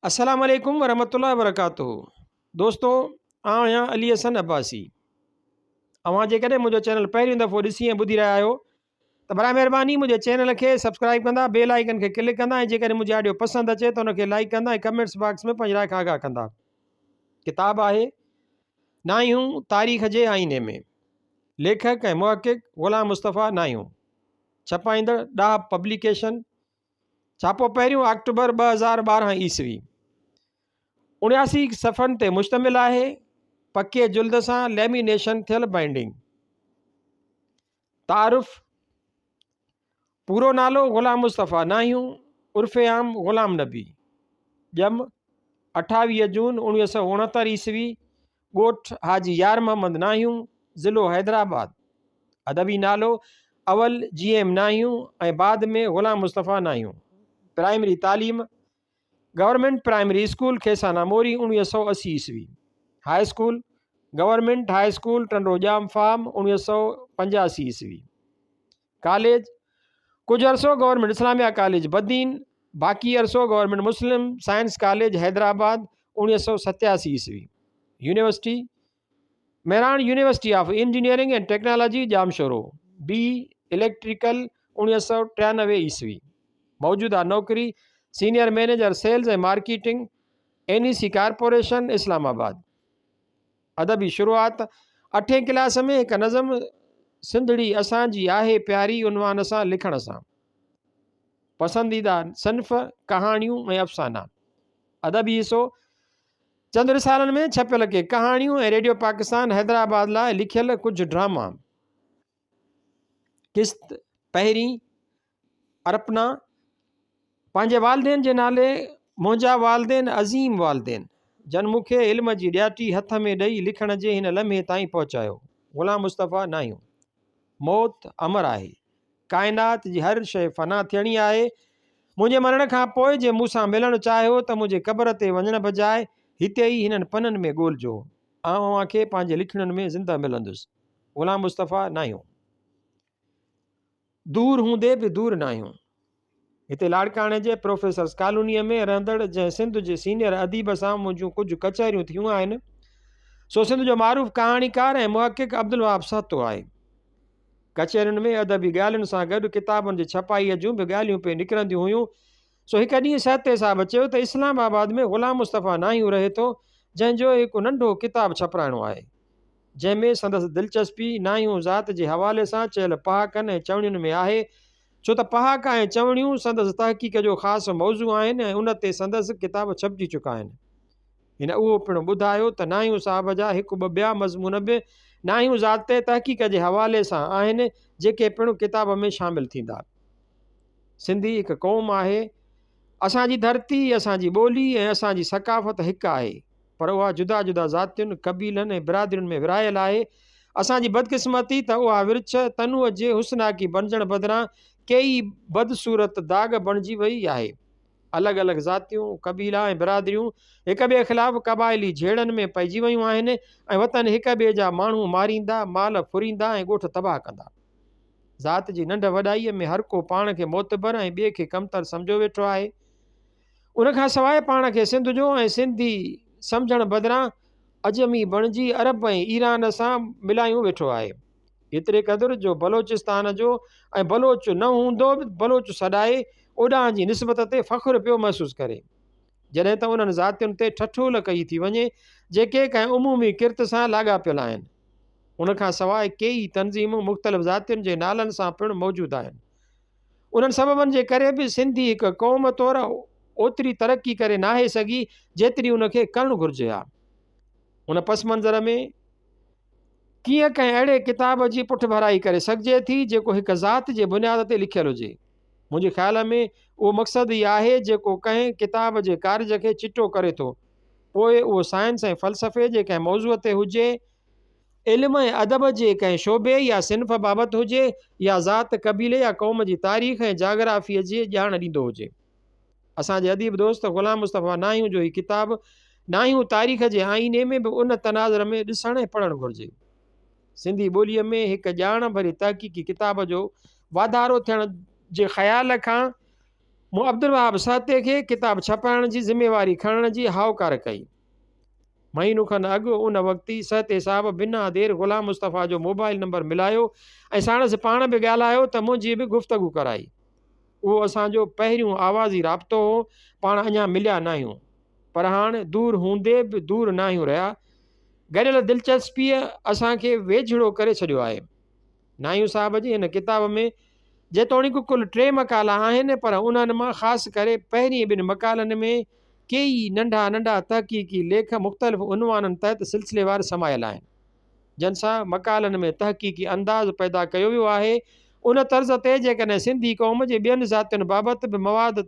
السلام عليڪم ورحمة الله وبرڪاته دوستو آئون آهيان علي حسن عباسي اوهان جيڪڏهن منهنجو چينل پهريون دفعو ڏسي ۽ ٻڌي رهيا آهيو ته برائي مهرباني منهنجي چينل کي سبسڪرائب ڪندا بيل آئيڪن کي ڪلڪ ڪندا ۽ جيڪڏهن منهنجي آڊيو پسند اچي ته ان کي لائيڪ ڪندا ۽ ڪمينٽس باڪس ۾ پنهنجي راء کان آگاهه ڪندا ڪتاب آهي ناهيون تاريخ جي آئيني ۾ ليکڪ ۽ محقق غلام مصطفيٰ ناهيون ڇپائيندڙ ڏاهپ پبليڪيشن ڇاپو پهريون آڪٽوبر 2012 عيسوي 79 صفحن تي مشتمل آهي. پڪي جلد سان ليمينيشن ٿيل بائنڊنگ. تعارف، پورو نالو غلام مصطفيٰ ناهيون عرف عام غلام نبي. ڄم 28 جون 1969 عيسوي ڳوٺ حاجي يار محمد ناهيون، ضلعو حيدرآباد. ادبي نالو، اول جي ايم ناهيون ۽ بعد ۾ غلام مصطفيٰ ناهيون. پرائمري تعليم، گورنمينٽ پرائمري اسڪول کيسانا موري 1980 عيسوي. High school, government high school Tando Jam farm 1985 عيسوي. ڪاليج، ڪجهه عرصو گورنمينٽ اسلاميه ڪاليج بدين، باقي عرصو government Muslim science college Hyderabad 1987 عيسوي. University, Mehran university of engineering and technology Jamshoro, B electrical 1993 عيسوي. موجوده نوڪري، senior manager sales ۽ marketing, N E C corporation Islamabad. ادبي شروعات، اٺين ڪلاس ۾ هڪ نظم سنڌڙي اسان جي آهي پياري عنوان سان لکڻ سان. پسنديده صنف، ڪهاڻيون ۽ افسانا. ادبي حصو، چند رسالن ۾ ڇپيل ڪي ڪهاڻيون ۽ ريڊيو پاڪستان حيدرآباد لاء لکيل ڪجهه ڊراما. قسط پهرين، ارپنا، پنهنجي والدين جي نالي، منهنجا والدين عظيم والدين، جن مون کي علم جي ڏياٽي هٿ ۾ ڏئي لکڻ جي هن لمحي تائين پهچايو. غلام مصطفيٰ ناهيون. موت امر آهي. ڪائنات جي هر شيء فنا ٿيڻي آهي. منهنجي مرڻ کان پوء جي مون سان ملڻ چاهيو ته منهنجي قبر تي وڃڻ بجاء هتي ئي هنن پنن ۾ ڳولجو. آئون اوهان کي پنهنجي لکڻين ۾ زنده ملندس. غلام مصطفيٰ ناهيون. دور هوندي به دور ناهيون. هتي لاڙڪاڻي جي پروفيسرس ڪالونيء ۾ رهندڙ جنهن سنڌ جي سينيئر اديب سان منهنجون ڪجهه ڪچهريون ٿيون آهن، سو سنڌ جو معروف ڪهاڻيڪار ۽ محقق عبدالوهاب سهتو آهي. ڪچهرين ۾ ادبي ڳالهين سان گڏ ڪتابن جي ڇپائيء جون به ڳالهيون پئي نڪرنديون هيون، سو هڪ ڏينهن سهتي صاحب چيو ته اسلام آباد ۾ غلام مصطفيٰ ناهيون رهي ٿو، جنهن جو هڪ ننڍو ڪتاب ڇپرائڻو آهي. جنهن ۾ سندس دلچسپي ناهيون ذات جي حوالي سان چيل پهاڪن ۽ چوڻين ۾ آهي، ڇو ته پهاڪا ۽ چوڻيون سندس تحقيق جو خاص موضوع آهن ۽ ان تي سندس ڪتاب ڇپجي چڪا آهن. هن اهو پڻ ٻڌايو ته ناهيون صاحب جا هڪ ٻه ٻيا مضمون به ناهيون ذات تي تحقيق جي حوالي سان آهن، جيڪي پڻ ڪتاب ۾ شامل ٿيندا. سنڌي هڪ قوم آهي. اسان جي ڌرتي، اسان جي ٻولي ۽ اسان جي ثقافت هڪ آهي. پر اها جدا جدا ذاتين، قبيلن ۽ برادرين ۾ ورهايل آهي. اسان جي بدقسمتي ته اها ورڇ تنوع جي حسناڪي بڻجڻ بدران ڪيئي بدصورت داغ بڻجي وئي آهي. الڳ الڳ ذاتيون، قبيلا ۽ برادريون هڪ ٻئي خلاف قبائلي جهيڙن ۾ پئجي ويون آهن ۽ وطن هڪ ٻئي جا ماڻهو ماريندا، مال ڦريندا ۽ ڳوٺ تباهه ڪندا. ذات جي ننڍ وڏائيء ۾ هر ڪو پاڻ کي معتبر ۽ ٻئي کي ڪمتر سمجهيو ويٺو آهي. ان کان سواء پاڻ کي سنڌ جو ۽ سنڌي سمجهڻ بدران عجمي بڻجي عرب ۽ ايران سان ملايون ويٺو آهي. ايتري قدر جو بلوچستان جو ۽ بلوچ نه هوندو به بلوچ سڏائي اوڏانهن جي نسبت تي فخر پيو محسوس ڪري. جڏهن ته انهن ذاتين تي ٺٺول ڪئي ٿي وڃي جيڪي ڪنهن عمومي ڪرت سان لاڳاپيل آهن. ان کان سواء ڪيئي تنظيمون مختلف ذاتين جي نالن سان پڻ موجود آهن. انهن سببن جي ڪري به سنڌي هڪ قوم طور اوتري ترقي ڪري ناهي سگهي جيتري ان کي ڪرڻ گهرجي ها. ان پس منظر ۾ ڪيئن ڪنهن اهڙي ڪتاب جي پٺڀرائي ڪري سگهجي ٿي جيڪو هڪ ذات جي بنياد تي لکيل هجي. منهنجي خيال ۾ اهو مقصد ئي آهي جيڪو ڪنهن ڪتاب جي ڪارج کي چٽو ڪري ٿو پوء اهو سائنس ۽ فلسفي جي ڪنهن موضوع تي هجي، علم ۽ ادب جي ڪنهن شعبي يا صنف بابت هجي يا ذات، قبيلي يا قوم جي تاريخ ۽ جاگرافيء جي ڄاڻ ڏيندو هجي. اسان جي اديب دوست غلام مصطفيٰ ناهيون جو هي ڪتاب ناهيون تاريخ جي آئيني ۾ به ان تناظر ۾ ڏسڻ ۽ پڙهڻ گهرجي. سنڌي ٻوليء ۾ هڪ ڄاڻ ڀري تحقيقي ڪتاب جو واڌارو ٿيڻ جي خيال کان مون عبدالوهاب سهتي کي ڪتاب ڇپائڻ جي ذميواري کڻڻ جي هائوڪار ڪئي. مهينو کن اڳ ان وقت ئي سهتي صاحب بنا دير غلام مصطفيٰ جو موبائل نمبر ملايو ۽ ساڻس پاڻ به ڳالهايو ته منهنجي به گفتگو ڪرائي. اهو اسان جو پهريون آوازي رابطو هو، پاڻ اڃا مليا ناهيون. پر هاڻ دور هوندي به دور ناهيون رهيا. گڏيل دلچسپيء اسان کي ويجهڙو ڪري ڇڏيو آهي. ناهيون صاحب جي هن ڪتاب ۾ جيتوڻيڪ ڪل ٽي مقالا آهن پر انهن مان خاص ڪري پهرين ٻن مقالن ۾ ڪيئي ننڍا ننڍا تحقيقي ليک مختلف عنوانن تحت سلسليوار سمايل آهن، جن سان مقالن ۾ تحقيقي انداز پيدا ڪيو ويو آهي. ان طرز تي جيڪڏهن سنڌي قوم جي ٻين ذاتين بابت به مواد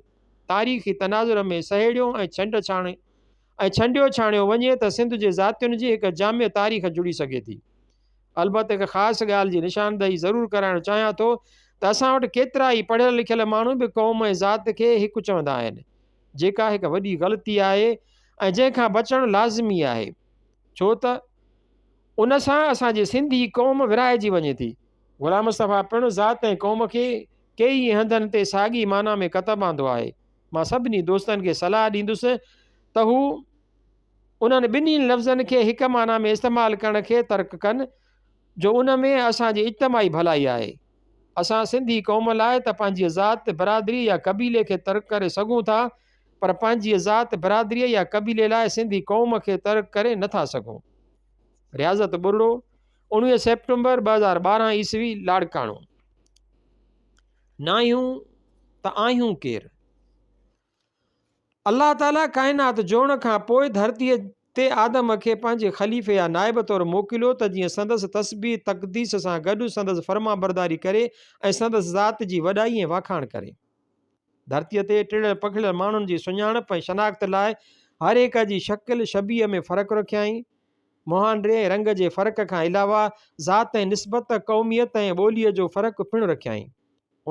تاريخي تناظر ۾ سهيڙيو ۽ ڇنڊ ڇاڻ ۽ ڇنڊيو ڇاڻيو وڃي ته سنڌ جي ذاتين جي هڪ جامع تاريخ جڙي سگهي ٿي. البت هڪ خاص ڳالهه جي نشاندهي ضرور ڪرائڻ چاهيان ٿو ته اسان وٽ ڪيترا ئي پڙهيل لکيل ماڻهو به قوم ۽ ذات کي هڪ چوندا آهن، جيڪا هڪ وڏي غلطي آهي ۽ جنهن کان بچڻ لازمي آهي، ڇو ته ان سان اسان جي سنڌي قوم ورهائجي وڃي ٿي. غلام مصطفيٰ پڻ ذات ۽ قوم کي ڪيئي هنڌن تي ساڳي معنيٰ ۾ ڪتب آندو آهي. مان سڀني دوستن کي صلاح ڏيندس ته هو انهن ٻنهي لفظن کي هڪ معنيٰ ۾ استعمال ڪرڻ کي ترڪ ڪن جو ان ۾ اسان جي اجتماعي ڀلائي آهي. اسان سنڌي قوم لاء ته پنهنجيء ذات، برادريء يا قبيلي کي ترڪ ڪري سگهون ٿا پر پنهنجيء ذات، برادريء يا قبيلي لاء سنڌي قوم کي ترڪ ڪري نه ٿا سگهون. رياضت ٻرڙو، 19 سيپٽمبر 2012 عيسوي، لاڙڪاڻو. ناهيون ته آهيون ڪير؟ الله تعاليٰ ڪائنات جوڙڻ کان پوء ڌرتيء تي آدم کي پنهنجي خليفي يا نائب طور موڪليو ته جيئن سندس تسبيح تقديس سان گڏ سندس فرمانبرداري ڪري ۽ سندس ذات جي وڏائي ۽ واکاڻ ڪري. ڌرتيء تي ٽڙيل پکڙيل ماڻهن جي سڃاڻپ ۽ شناخت لاء هر هڪ جي شڪل شبيهه ۾ فرق رکيائين. مهانڊي ۽ رنگ جي فرق کان علاوه ذات ۽ نسبت، قوميت ۽ ٻوليء جو فرق پڻ رکيائين.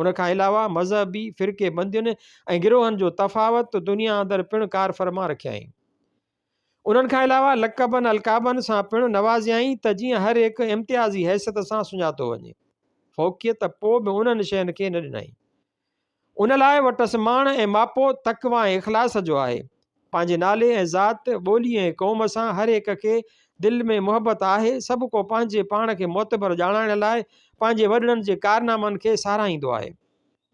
ان کان علاوه مذهبي فرقي بندين ۽ گروهن جو تفاوت دنيا اندر پڻ ڪارفرما رکيائين. انهن کان علاوه لقبن القابن سان پڻ نوازيائين ته جيئن هر هڪ امتيازي حيثيت سان سڃاتو وڃي. فوقيت پوء به انهن شين کي نه ڏنائين. ان لاء وٽس ماڻ ۽ ماپو تقويٰ ۽ اخلاص جو آهي. پنهنجي نالي ۽ ذات، ٻولي ۽ قوم سان هر هڪ کي دل ۾ محبت آهي، سڀ ڪو پنهنجي پاڻ کي معتبر ڄاڻائڻ لاء پنهنجي وڏڙن جي ڪارنامن کي ساراهيندو آهي.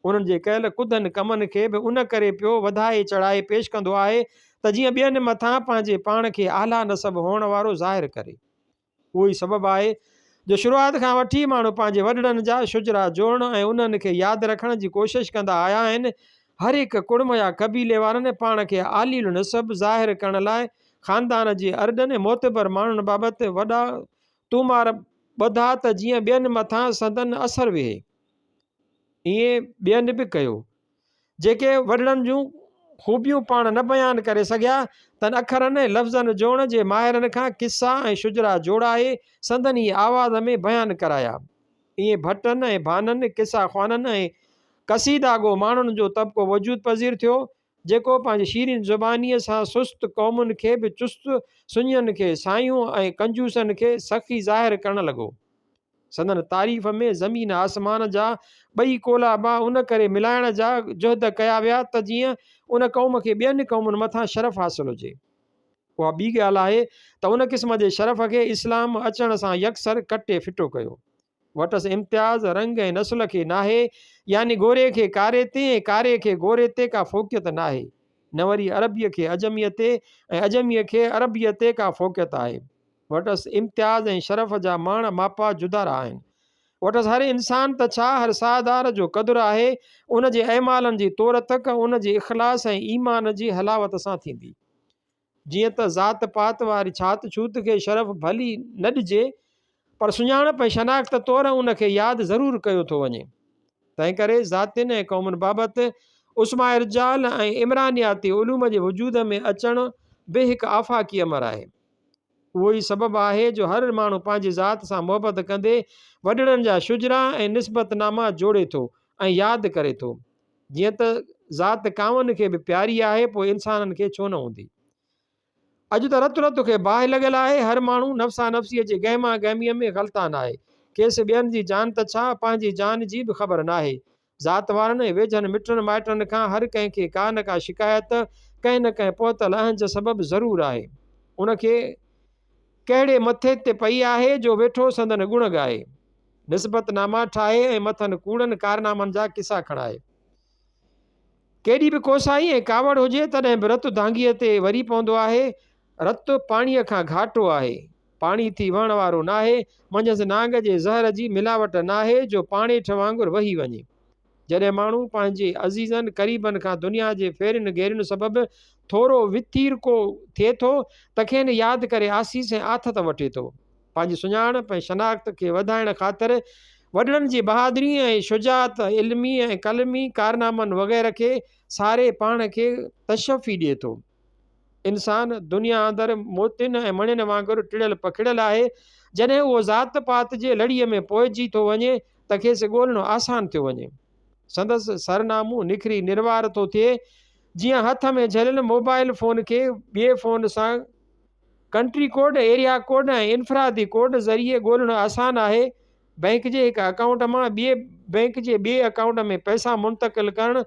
انهن جي ڪيل ڪڌن ڪمن کي به ان ڪري پيو وڌائي چڙهائي پيش ڪندو آهي ته جيئن ٻين مٿان پنهنجي پاڻ کي اعليٰ نسب هئڻ وارو ظاهر ڪري. اهو ئي سبب آهي جو شروعات کان وٺي ماڻهو پنهنجي وڏڙن جا شجرا جوڙڻ ۽ انهن کي ياد رکڻ جي ڪوشش ڪندا آيا آهن. هر هڪ ڪڙم يا قبيلي وارن پاڻ کي عالي النسب ظاهر ڪرڻ لاء خاندان جي ارڏن ۽ معتبر ماڻهن بابت وڏا طومار ٻڌا ته جيئن ٻين مٿان سندن اثر ويهي. ائين ٻين به ڪيو. جيڪي وڏڙن جون خوبيون پاڻ نه بيان ڪري سگهيا، تن اکرن ۽ لفظن جوڙڻ جي ماهرن کان قصا ۽ شجرا جوڙائي سندن ئي آواز ۾ بيان ڪرايا. ائين ڀٽن ۽ ڀانن، قصا خوانن ۽ قصيدا گو ماڻهن جو طبقو وجود پذير ٿيو، جيڪو پنهنجي شيرين زبانيء سان سست قومن کي به چست، سڃن کي سايون ۽ ڪنجوسن کي سخي ظاهر ڪرڻ لڳو. سندن تعريف ۾ زمين آسمان جا ٻئي ڪولابا ان ڪري ملائڻ جا جهد ڪيا ويا ته جيئن ان قوم کي ٻين قومن مٿان شرف حاصل هجي. اها ٻي ڳالهه آهي ته ان قسم جي شرف کي اسلام اچڻ سان يڪسر ڪٽي ڦٽو ڪيو. وٽس امتياز رنگ ۽ نسل کي ناهي يعني گوري کي ڪاري تي ۽ ڪاري کي گوري تي ڪا فوقيت ناهي. نه وري عربيء کي عجميء تي ۽ عجميء کي عربيء تي ڪا فوقيت آهي. وٽس امتياز ۽ شرف جا ماڻ ماپا جدارا آهن. وٽس هر انسان ته ڇا هر ساهدار جو قدر آهي، ان جي اعمالن جي تور تڪ ان جي اخلاص ۽ ايمان جي حلاوت سان ٿيندي. جيئن ته ذات پات واري ڇات ڇوت کي شرف ڀلي نه ڏجي، پر سڃاڻپ ۽ شناخت طور ان کي ياد ضرور ڪيو ٿو وڃي. تنهنڪري ذاتين ۽ قومن بابت اسماء رجال ۽ عمرانياتي علوم جي وجود ۾ اچڻ به هڪ آفاقي امر آهي. اهو ئي سبب آهي جو هر ماڻهو پنهنجي ذات سان محبت ڪندي وڏڙن جا شجرا ۽ نسبت ناما جوڙي ٿو ۽ ياد ڪري ٿو. جيئن ته ذات ڪانون کي به پياري آهي پوء انسانن کي ڇو نه هوندي. اڄ ته رت رت کي باهه لڳل آهي، هر ماڻهو نفسا نفسيء جي گهما گهميء ۾ غلطان آهي. کيس ٻين جي جان ته ڇا پنهنجي جان جي به خبر ناهي. ذات وارن ۽ ويجهن مٽن مائٽن کان هر ڪنهن کي ڪا نه ڪا شڪايت ڪنهن نه ڪنهن پهتل اهنج سبب ضرور آهي. ان کي ڪهڙي مٿي تي پئي آهي جو ويٺو سندن ڳڻ ڳائي. نسبت ناما ٺاهي ۽ مٿن ڪوڙن ڪارنامن جا قصا کڻائي. ڪيڏي به ڪوسائي ۽ ڪاوڙ هجي تڏهن به رت دانگيء تي وري پوندو آهي. رت پاڻيء کان گهاٽو آهي. پاڻي ٿي وهڻ وارو ناهي. منجهس نانگ جي زهر جي ملاوٽ ناهي جو پاڻيٺ وانگر وهي وڃي. جڏهن ماڻهو پنهنجي عزيزن قريبن کان دنيا جي ڦيرين گهيرين سبب ٿورو وٿيرڪو ٿئي ٿو ته کين ياد ڪري آسيس ۽ آٿت وٺي ٿو. پنهنجي سڃاڻپ ۽ شناخت کي وڌائڻ خاطر وڏڙن جي بهادري ۽ شجاعت، علمي ۽ قلمي ڪارنامن وغيره کي ساري پاڻ کي تشفي ڏئي ٿو. انسان دنيا اندر موتين ۽ مڻين وانگر ٽڙيل پکڙيل آهي. جڏهن اهو ذات پات جي لڙهي ۾ پوئجي ٿو وڃي ته کيس ڳولڻ آسان ٿيو وڃي. سندس سرنامو نکري نروار ٿو ٿئي. جيئن هٿ ۾ جهليل موبائل فون کي ٻئي فون سان ڪنٽري ڪوڊ، ايريا ڪوڊ ۽ انفرادي ڪوڊ ذريعي ڳولڻ آسان آهي. بئنڪ جي هڪ اڪائونٽ مان ٻئي بئنڪ جي ٻئي اڪائونٽ ۾ پئسا منتقل ڪرڻ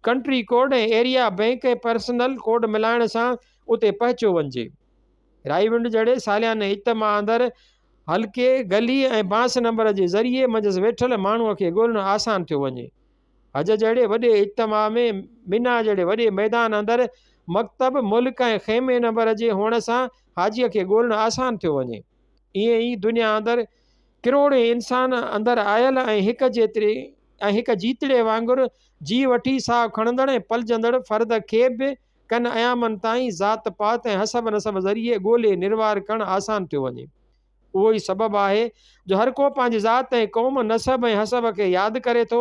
country code ۽ area bank ۽ personal code ملائڻ سان اتي پهچيو وڃجي. رائيونڊ جهڙي سالياني اجتماع اندر حلقي، گلي ۽ بانس نمبر جي ذريعي منجهس ويٺل ماڻهوء کي ڳولڻ آسان ٿيو وڃي. حج جهڙي وڏي اجتماع ۾ منيٰ جهڙي وڏي ميدان اندر مڪتب، ملڪ ۽ خيمي نمبر جي هئڻ سان حاجيء کي ڳولڻ آسان ٿيو وڃي. ائين ئي دنيا اندر ڪروڙين انسان اندر آيل ۽ هڪ جيتري ۽ هڪ جيتڙي وانگر جيء وٺي ساهه کڻندڙ ۽ پلجندڙ فرد کي به ڪن ايامن تائين ذات پات ۽ حسب نسب ذريعي ڳولي نروار ڪرڻ آسان ٿيو وڃي. اهو ئي سبب آهي جو هر ڪو پنهنجي ذات ۽ قوم، نسب ۽ حسب کي ياد ڪري ٿو،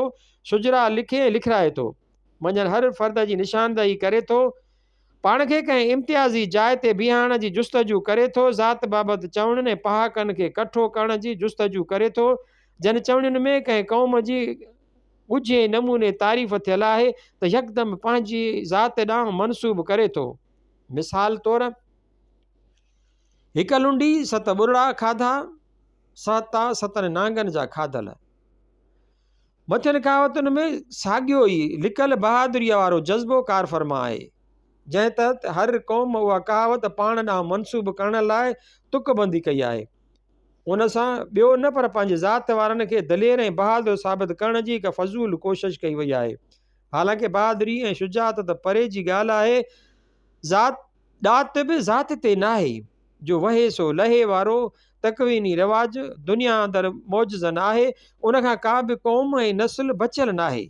شجرا لکي ۽ لکرائي ٿو. منجهن هر فرد جي نشاندهي ڪري ٿو. پاڻ کي ڪنهن امتيازي جاء تي بيهارڻ جي جستجو ڪري ٿو. ذات بابت چوڻين ۽ پهاڪن کي ڪٺو ڪرڻ جي جستجو ڪري ٿو. جن چوڻين ۾ ڪنهن قوم جي ڳجهي نموني تعريف ٿيل آهي ته يڪدم پنهنجي ذات ڏانهن منسوب ڪري ٿو. مثال طور. هڪ لنڊي ست ٻرڙا کاڌا، سهتا ستن نانگن جا کاڌل. مٿين ڪهاوتن ۾ ساڳيو ئي لڪل بهادريء وارو جذبو ڪارفرما آهي، جنهن تحت هر قوم اها ڪهاوت پاڻ ڏانهن منسوب ڪرڻ لاء تڪ بندي ڪئي آهي. ان سان ٻيو نه پر پنهنجي ذات وارن کي دلير ۽ بهادر ثابت ڪرڻ جي هڪ فضول ڪوشش ڪئي وئي آهي. حالانڪه بهادري ۽ شجاعت ته پري جي ڳالهه آهي، ذات ڏات به ذات تي ناهي، جو وهي سو لهي وارو تڪويني رواج دنيا اندر موجزن آهي، ان کان ڪا به قوم ۽ نسل بچيل ناهي.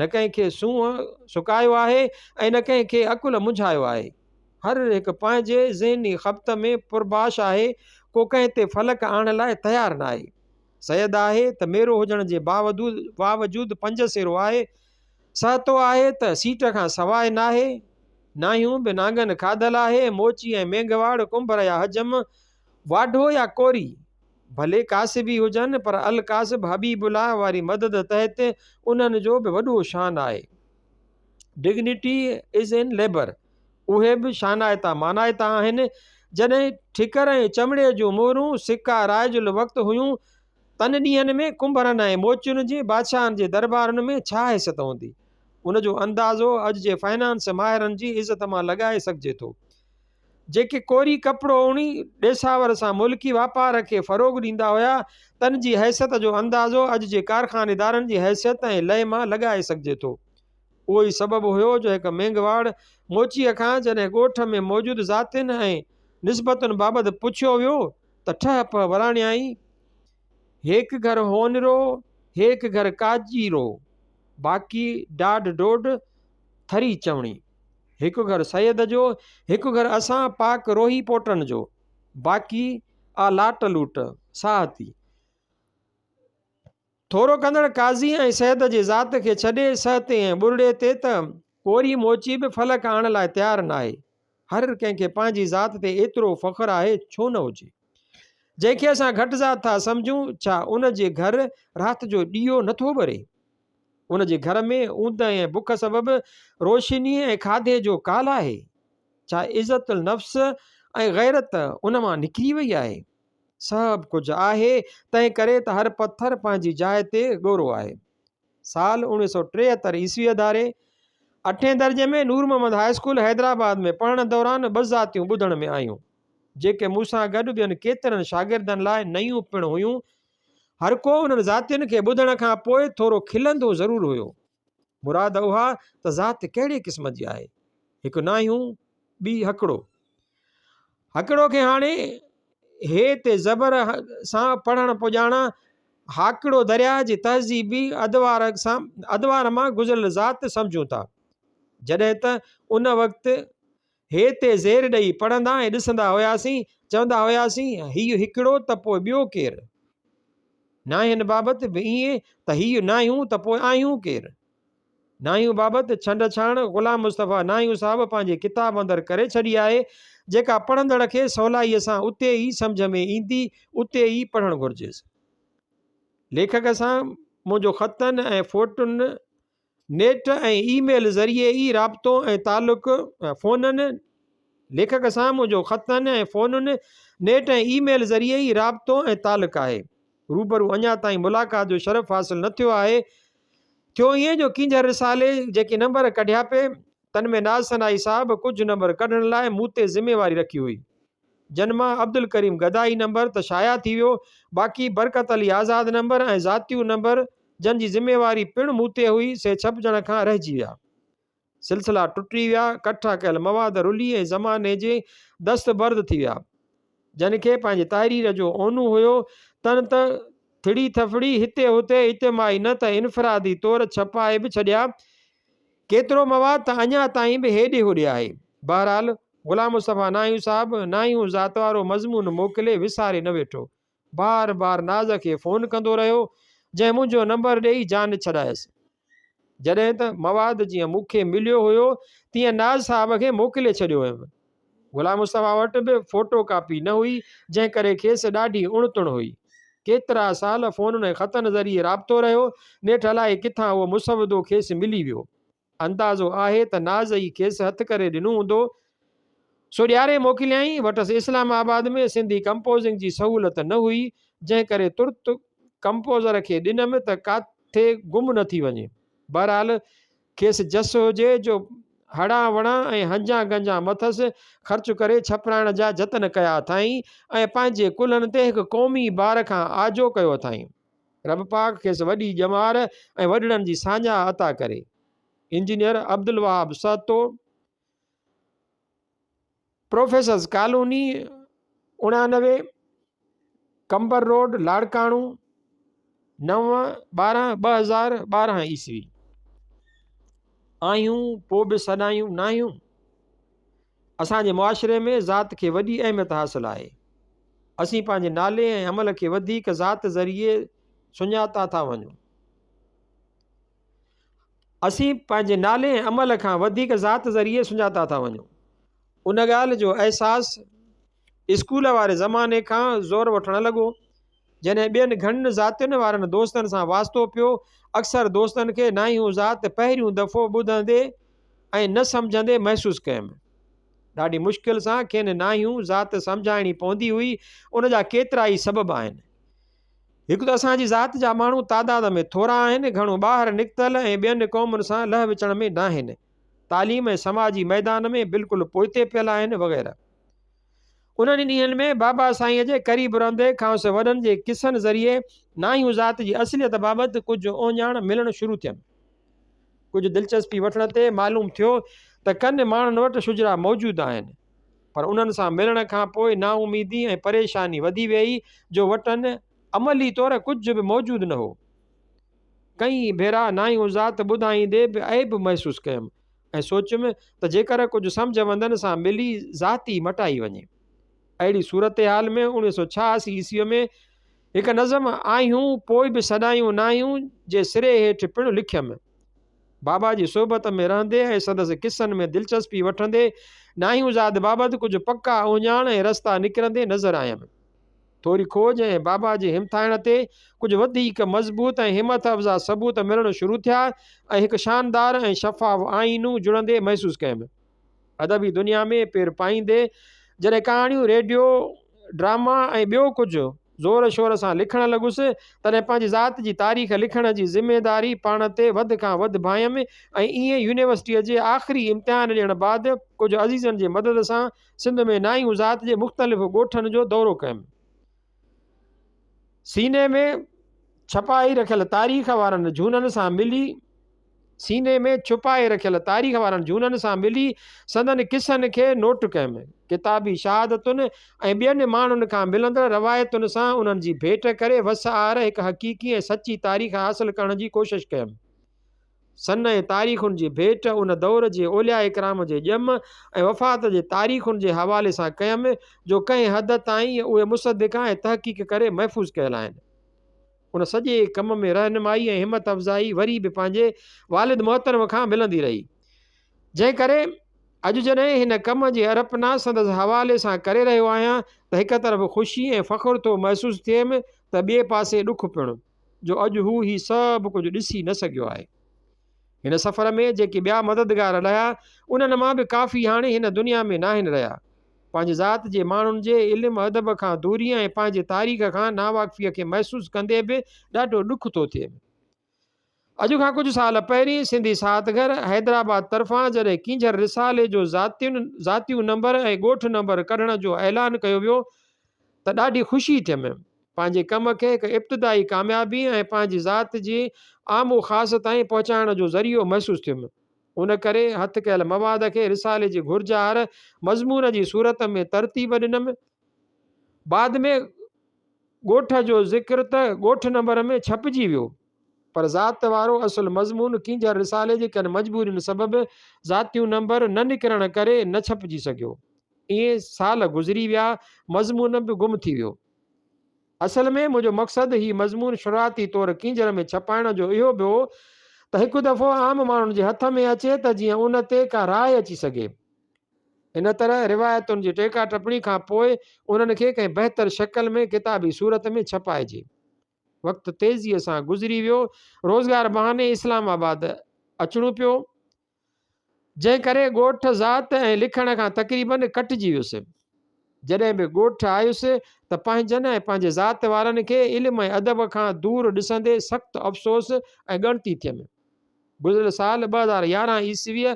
نه ڪنهن کي سونهن سڪايو آهي ۽ نه ڪنهن کي عقل منجهايو آهي. هر هڪ پنهنجي ذهني خبط ۾ پرباش آهي، ڪو ڪنهن تي فلڪ آڻڻ لاء تيار ناهي. سيد آهي ته ميرو هجڻ جي باوجود پنج سيرو آهي، سهتو آهي ته سيٽ کان سواء ناهي، ناهيون به نانگن کاڌل آهي، موچي ۽ مينگهواڙ، ڪنڀر يا حجم، واڍو يا ڪوري، ڀلي ڪاسبي هجن پر الڪاسب حبيب الله واري مدد تحت انهن جو به وڏو شان آهي. Dignity is in Labour اهي به شانائتا مانائتا آهن. جڏهن ٺڪر ۽ چمڙي جون مهرون، سڪا رائج الوقت هيون تن ڏينهن ۾ ڪنڀرن ۽ موچين جي بادشاهن جي دربارن ۾ ڇا حيثيت هوندي؟ ان جو اندازو اڄ جي فنانس ماهرن جي عزت مان لڳائي سگهجي ٿو، جيڪي ڪوري ڪپڙو اڻي ڏيساور سان ملڪي واپار کي فروغ ڏيندا هيا، تن جي حيثيت جو اندازو اڄ جي ڪارخانيدارن جي حيثيت ۽ لئه مان لڳائي سگهجي ٿو. اهو ئي سبب هيو جو هڪ مينگهواڙ موچيء کان جڏهن ڳوٺ ۾ موجود ذاتين ۽ نسبتن بابت پڇيو ويو ته ٺهه پهه وراڻيائين، هيڪ گهر هونرو، هيڪ گهر ڪاڄيرو، باقي ڊاڍ ڊوڍ ٿري چوڻي. هڪ گهر سيد جو، هڪ گهر اسان پاڪ روهي پوٽن جو، باقي آ لاٽ لوٽ، ساهتي. ٿورو ڪندڙ قاضي ۽ سيد جي ذات کي ڇڏي سهتي ۽ ٻرڙي تي ته ڪوري موچي به فلڪ آڻڻ لاء تيار ناهي. هر ڪنهن کي پنهنجي ذات تي ايترو فخر آهي ڇو نه هجي. جنهن کي اسان گهٽ ذات ٿا سمجهون ڇا ان جي گهر رات جو ڏيئو نه ٿو ٻري؟ ان جي گهر ۾ اوندهه ۽ بک سبب روشني ۽ کاڌي جو ڪال آهي؟ ڇا عزت النفس ۽ غيرت ان مان نڪري وئي آهي؟ سڀ ڪجهه آهي، تنهن ڪري ته هر پٿر پنهنجي جاء تي ڳورو آهي. سال 1973 عيسويء ڌاري اٺين درجي ۾ نور محمد هاء اسڪول حيدرآباد ۾ پڙهڻ دوران ٻه ذاتيون ٻڌڻ ۾ آيون، جيڪي مون سان گڏ ٻين ڪيترن شاگردن لاء نيون پڻ هيون. هر ڪو انهن ذاتين کي ٻڌڻ کان پوء ٿورو کلندو ضرور هيو. مراد اها ته ذات ڪهڙي قسم جي آهي؟ هڪ ناهيون، ٻي هڪڙو. هڪڙو کي هاڻي هي تي زبر سان پڙهڻ پڄاڻان هاڪڙو درياهه جي تهذيبي ادوار سان ادوار مان گذريل ذات سمجهون ٿا. جڏهن ته ان وقت هي تي زير ڏئي پڙهندا ۽ ڏسندا هياسين، چوندا هياسين هيء هڪڙو ته پوء ٻيو ڪير؟ ناهين بابت به ائين ته هيء ناهيون ته پوء آهيون ڪير؟ ناهيون بابت ڇنڊ ڇاڻ غلام مصطفيٰ ناهيون صاحب پنهنجي ڪتاب اندر ڪري ڇڏي آهي، جيڪا پڙهندڙ کي سولائيء سان اتي ئي سمجهه ۾ ايندي، اتي ئي پڙهڻ گهرجيس. ليکڪ سان منهنجو خطن ۽ فوٽن، نيٽ ۽ اي ميل ذريعي ئي رابطو ۽ تعلق، فونن، ليکڪ سان منهنجو خطن ۽ فونن، نيٽ ۽ اي ميل ذريعي ئي رابطو ۽ تعلق آهي. روبرو اڃا تائين ملاقات جو شرف حاصل نه ٿيو آهي. ٿيو ائين جو ڪينجهر رسالي جيڪي نمبر ڪڍيا پئي، تن ۾ ناز ثنائي صاحب ڪجهه نمبر ڪڍڻ لاء مون تي ذميواري رکي هئي، جن مان عبدالڪريم گدائي نمبر ته شايع ٿي ويو، باقي برڪت علي آزاد نمبر ۽ ذاتيون نمبر، جن جي ذميواري پڻ مون تي هئي، سي ڇپجڻ کان رهجي ويا. سلسلا ٽٽي ويا، ڪٺا ڪيل مواد رلي ۽ زماني جي دست برد ٿي ويا. جن کي پنهنجي تحرير جو اونو هيو، تن ته ٿڙي ٿڦڙي هتي هتي اجتماعي نه ته انفرادي طور ڇپائي به ڇڏيا. ڪيترو مواد ته اڃا تائين به هيڏي هوڏي آهي. بهرحال غلام مصطفيٰ ناهيون صاحب ناهيون ذات وارو مضمون موڪلي وساري نه ويٺو. بار بار ناز کي فون ڪندو رهيو، جنهن منهنجو نمبر ڏيئي جان ڇڏايس. جڏهن ته مواد جيئن مون کي مليو هيو، تيئن ناز صاحب کي موڪلي ڇڏيو هيم. غلام مصطفيٰ وٽ به فوٽو ڪاپي نه هئي، جنهن ڪري کيس ڏاڍي اڻ تڻ هئي. ڪيترا سال فونن ۽ خطن ذريعي رابطو رهيو، نيٺ الائي ڪٿان اهو مسودو کيس ملي ويو. اندازو آهي ته ناز ئي کيس هٿ ڪري ڏنو هوندو، سو ڏياري موڪليائين. وٽس اسلام آباد ۾ سنڌي ڪمپوزنگ جي سهولت نه هئي، جنهن ڪري ترت ڪمپوزر کي ڏنم ته ڪاٿي گم نه ٿي وڃي. بهرحال کيس جس هجي جو هڙان وڙان ۽ هنجان گنجان مٿس خرچ ڪري ڇپرائڻ جا جتن ڪيا اٿائين ۽ پنهنجي ڪلهن تي هڪ قومي بار کان آجو ڪيو اٿائين. رب پاڪ کيس وڏي ڄمار ۽ وڏڙن جي ساڃاهه عطا ڪري. Engineer Abdul Wahab Sahito, professors colony 89، Qambar road, Larkana, 9، 12، 2012 عيسوي. آهيون پوء به سڏايون ناهيون. اسان جي معاشري ۾ ذات کي وڏي اهميت حاصل آهي. اسين پنهنجي نالي ۽ عمل کي وڌيڪ ذات ذريعي سڃاتا ٿا وڃون. اسين پنهنجي نالي ۽ عمل کان وڌيڪ ذات ذريعي سڃاتا ٿا وڃون. ان ڳالهه جو احساس اسڪول واري زماني کان زور وٺڻ لڳو. جڏهن ٻين گهڻين ذاتين وارن دوستن سان واسطو پيو، اڪثر دوستن کي ناهيون ذات پهريون دفعو ٻڌندي ۽ نه سمجهندي محسوس ڪيم. ڏاڍي مشڪل سان کين ناهيون ذات سمجهائڻي پوندي هئي، ان جا ڪيترائي سبب آهن. هڪ ته اسان جي ذات جا ماڻهو تعداد ۾ ٿورا آهن، گهڻو ٻاهر نڪتل ۽ ٻين قومن سان لهه وچڙ ۾ ناهن، تعليم ۽ سماجي ميدان ۾ بلڪل پوئتي پيل آهن وغيره. انهن ئي ڏينهن ۾ بابا سائينء جي قريب رهندي کانئس وڏن جي قصن ذريعي ناهيون ذات جي اصليت بابت ڪجهه اهڃاڻ ملڻ شروع ٿيم. ڪجهه دلچسپي وٺڻ تي معلوم ٿيو ته ڪن ماڻهن وٽ شجرا موجود آهن، پر انهن سان ملڻ کان پوء نااميدي ۽ پريشاني وڌي ويئي جو وٽن عملي طور ڪجهه به موجود نه هو. ڪئين ڀيرا ناهيون ذات ٻڌائيندي به عيب محسوس ڪيم ۽ سوچيم ته جيڪر ڪجهه سمجهه وندن سان ملي ذات ئي مٽائي وڃي. اهڙي صورتحال ۾ 1986 عيسويء ۾ هڪ نظم آهيون پوء به سڏايون ناهيون جي سري هيٺ پڻ لکيم. بابا جي صحبت ۾ رهندي ۽ سندس قصن ۾ دلچسپي وٺندي ناهيون ذات بابت ڪجهه پڪا اهڃاڻ ۽ رستا نڪرندي نظر آيم. ٿوري کوج ۽ بابا جي همٿائڻ تي ڪجهه وڌيڪ مضبوط ۽ همٿ افزا ثبوت ملڻ شروع ٿيا ۽ هڪ شاندار ۽ شفاف آئينو جڙندي محسوس ڪيم. ادبي دنيا ۾ پير پائيندي جڏهن ڪهاڻيون، ريڊيو ڊراما ۽ ٻيو ڪجهه زور شور سان لکڻ لڳس، تڏهن پنهنجي ذات جي تاريخ لکڻ جي ذميداري پاڻ تي وڌ کان وڌ ڀانئيم ۽ ائين يونيورسٽيء جي آخري امتحان ڏيڻ بعد ڪجهه عزيزن جي مدد سان سنڌ ۾ ناهيون ذات جي مختلف ڳوٺن جو دورو ڪيم. سيني ۾ ڇپائي رکيل تاريخ وارن جهونن سان ملي سيني ۾ ڇپائي رکيل تاريخ وارن جهونن سان ملي سندن قصن کي نوٽ ڪيم. ڪتابي شهادتن ۽ ٻين ماڻهن کان ملندڙ روايتن سان انهن جي ڀيٽ ڪري وس آهر هڪ حقيقي ۽ سچي تاريخ حاصل ڪرڻ جي ڪوشش ڪيم. سن ۽ تاريخن جي ڀيٽ ان دور جي اولياء ڪرام جي ڄم ۽ وفات جي تاريخن جي حوالي سان ڪيم جو ڪنهن حد تائين اهي مصدقا ۽ تحقيق ڪري محفوظ ڪيل آهن. ان سڄي ڪم ۾ رهنمائي ۽ همت افزائي وري به پنهنجي والد محترم کان ملندي رهي. جنهن ڪري اڄ جڏهن هن ڪم جي ارپنا سندس حوالي سان ڪري رهيو آهيان ته هڪ طرف خوشي ۽ فخر ٿو محسوس ٿئيم ته ٻئي پاسي ڏک پڻ جو اڄ هو هي سڀ ڪجهه ڏسي نه سگهيو آهي. هن سفر ۾ جيڪي ٻيا مددگار رهيا انهن مان به ڪافي هاڻي هن دنيا ۾ ناهن رهيا. پنهنجي ذات جي ماڻهن جي علم ادب کان دوريء ۽ پنهنجي تاريخ کان ناواقفيء کي محسوس ڪندي به ڏاڍو ڏک ٿو ٿئي. اڄ کان ڪجهه سال پهرين سنڌي ساهت گهر حيدرآباد طرفان جڏهن ڪينجهر رسالي جو ذاتين ذاتيون نمبر ۽ ڳوٺ نمبر ڪڍڻ جو اعلان ڪيو ويو ته ڏاڍي خوشي ٿيم. پنهنجي ڪم کي هڪ ابتدائي ڪاميابي ۽ پنهنجي ذات جي عام و خاص تائين پهچائڻ جو ذريعو محسوس ٿيم. ان ڪري هٿ ڪيل مواد کي رسالي جي گهرج آهر مضمون جي صورت ۾ ترتيب ڏنم. بعد ۾ ڳوٺ جو ذڪر ته ڳوٺ نمبر ۾ ڇپجي ويو، پر ذات وارو اصل مضمون ڪينجهر رسالي جي ڪن مجبورين سبب ذاتيون نمبر نه نڪرڻ ڪري نه ڇپجي سگهيو. ائين سال گذري ويا، مضمون به گم ٿي ويو. اصل ۾ منهنجو مقصد هي مضمون شروعاتي طور ڪينجهر ۾ ڇپائڻ جو اهو به هو ته هڪ دفعو عام ماڻهن جي هٿ ۾ اچي ته جيئن ان تي ڪا راء اچي سگهي. ان طرح روايتن جي ٽيڪا ٽپڻي کان پوء انهن کي ڪنهن بهتر شڪل ۾ ڪتابي صورت ۾ ڇپائجي. وقت تيزيء سان گذري ويو. روزگار بهاني اسلام آباد اچڻو پيو. جنهن ڪري ڳوٺ ذات ۽ لکڻ کان تقريباً ڪٽجي ويس. جڏهن به ڳوٺ آيس ته پنهنجن ۽ پنهنجي ذات وارن کي علم ۽ ادب کان دور ڏسندي سخت افسوس ۽ ڳڻتي ٿيم. گذريل سال 2011 عيسويء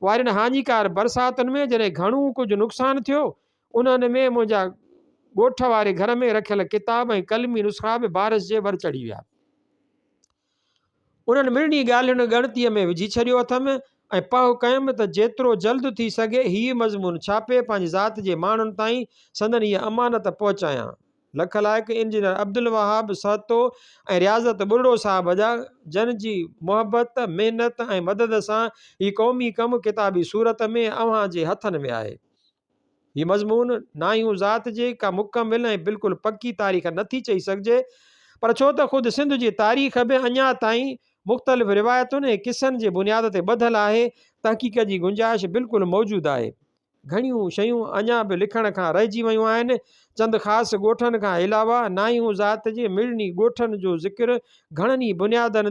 وارين هاڃيڪار برساتن ۾ جڏهن گهڻو ڪجهه نقصان ٿيو، انهن ۾ منهنجا ڳوٺ واري گهر ۾ رکيل ڪتاب ۽ قلمي نسخا به بارش جي ور چڙهي ويا. انهن مڙني ڳالهين ڳڻتيء ۾ وجهي ڇڏيو اٿم ۽ پهه ڪيم ته جيترو جلد ٿي سگهي هيء مضمون ڇاپي پنهنجي ذات جي ماڻهن تائين سندن هيء امانت پهچايان. لک لائق انجنيئر عبدالوهاب سهتو ۽ رياضت ٻرڙو صاحب جا، جن جي محبت، محنت ۽ مدد سان هي قومي ڪم ڪتابي صورت ۾ اوهان جي هٿن ۾ آهي. هي مضمون ناهيون ذات جي ڪا مڪمل ۽ بلڪل پڪي تاريخ نٿي چئي سگهجي، پر ڇو ته خود سنڌ جي تاريخ به اڃا تائين مختلف روايتن ۽ قصن جي بنياد تي ٻڌل آهي، تحقيق جي گنجائش بلڪل موجود آهي. گهڻيون شيون اڃا به لکڻ کان رهجي ويون آهن. چند خاص ڳوٺن کان علاوه ناهيون ذات جي مڙني ڳوٺن جو ذڪر گهڻن ئي بنيادن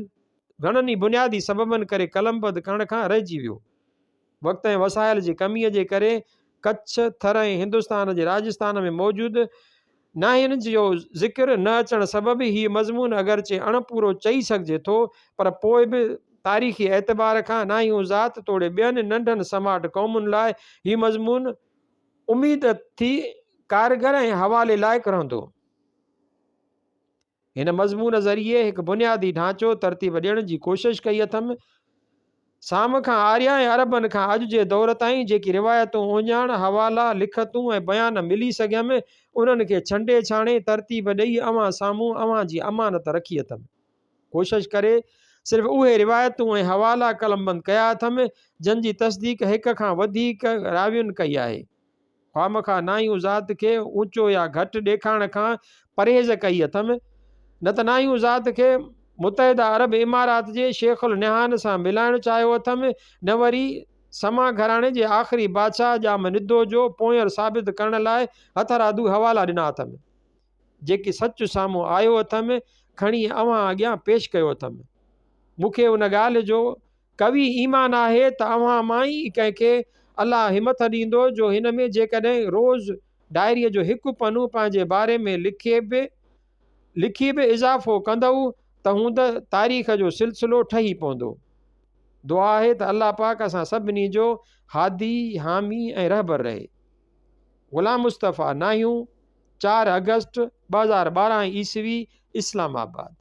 گهڻن ئي بنيادي سببن ڪري قلمبند ڪرڻ کان رهجي ويو. وقت ۽ وسائل جي ڪميء جي ڪري ڪڇ، ٿر ۽ هندستان جي راجستان ۾ موجود ناهين جو ذڪر نه اچڻ سبب هيء مضمون اگرچه اڻپورو چئي سگهجي ٿو، پر پوء به تاريخي اعتبار کان ناهيون ذات توڙي ٻين ننڍن سماٽ قومن لاء هي مضمون اميد ٿي ڪارگر ۽ حوالي لائق رهندو. هن مضمون ذريعي هڪ بنيادي ڍانچو ترتيب ڏيڻ جي ڪوشش ڪئي اٿم. سام کان آريا ۽ عربن کان اڄ جي دور تائين جيڪي روايتون، اهڃاڻ، حوالا، لکتون ۽ بيان ملي سگهيم، انهن کي ڇنڊي ڇاڻي، ترتيب ڏئي اوهان سامهون اوهان جي امانت رکي اٿم. ڪوشش ڪري صرف اهي روايتون ۽ حوالا قلمبند ڪيا اٿم، جن جي تصديق هڪ کان وڌيڪ راوين ڪئي آهي. خوامخواه ناهيون ذات کي اوچو يا گهٽ ڏيکارڻ کان پرهيز ڪئي اٿم، نه ته ناهيون ذات کي متحده عرب امارات جي شيخ النهان سان ملائڻ چاهيو اٿم، نه وري سما گهراڻي جي آخري بادشاهه ڄام ندو جو پوئينر ثابت ڪرڻ لاء هٿرادو حوالا ڏنا اٿم. جيڪي سچ سامهون آيو اٿم، کڻي اوهان اڳيان پيش ڪيو اٿم. مون کي ان ڳالهه جو قوي ايمان آهي ته اوهان مان ئي ڪنهن کي الله همٿ ڏيندو جو هن ۾ جيڪڏهن روز ڊائريء جو هڪ پنو پنهنجي باري ۾ لکي به لکي به اضافو ڪندؤ ته هوند تاريخ جو سلسلو ٺهي پوندو. دعا آهي ته الله پاڪ اسان سڀني جو هادي، حامي ۽ رهبر رهي. غلام مصطفيٰ ناهيون، چار آگسٽ 2012 عيسوي، اسلام آباد.